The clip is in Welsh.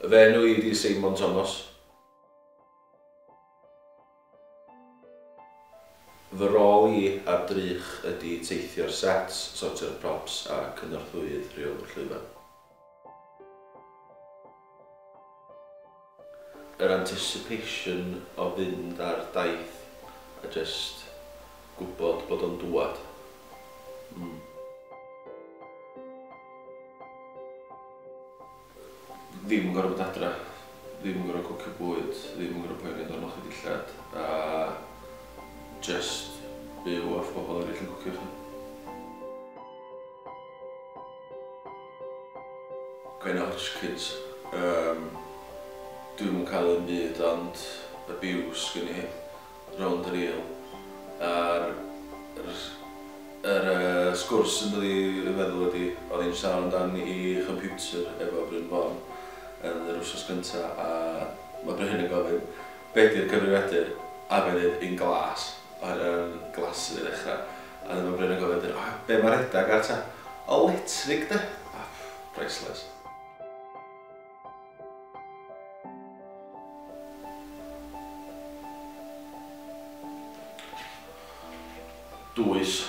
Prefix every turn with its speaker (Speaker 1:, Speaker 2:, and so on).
Speaker 1: Fy enw i 'di Seimon Tomos. Fy rôl i ar Drych ydi teithio'r set, sortio'r props a cynorthwyydd rheolwr llwyfan. Yr anticipation o fynd ar daith a jyst gwybod bod o'n dŵad. Mm. Ddim yn gorfod bod adra, ddim yn gorfod cwcio bwyd, ddim yn gorfod poeni amdan molchi dillad a jyst byw off bobl eraill yn cwcio i chdi. Gwenno Hodgkins, Yym, dwi'm yn cael un byd ond abuse gen i rownd y rîl a'r yr yr yy sgwrs sy'n dod i feddwl ydi oedd hi'n siarad amdan i chompiwtr efo Bryn Fôn yn yr wsos gynta a ma' Bryn yn gofyn be di'r cyfrifiadur a mae'n deud un glas a hynna'n glasu i ddechrau a wedyn ma' Bryn yn gofyn wedyn o be ma'n redag ar ta? O letrig de! A priceless. Dwys.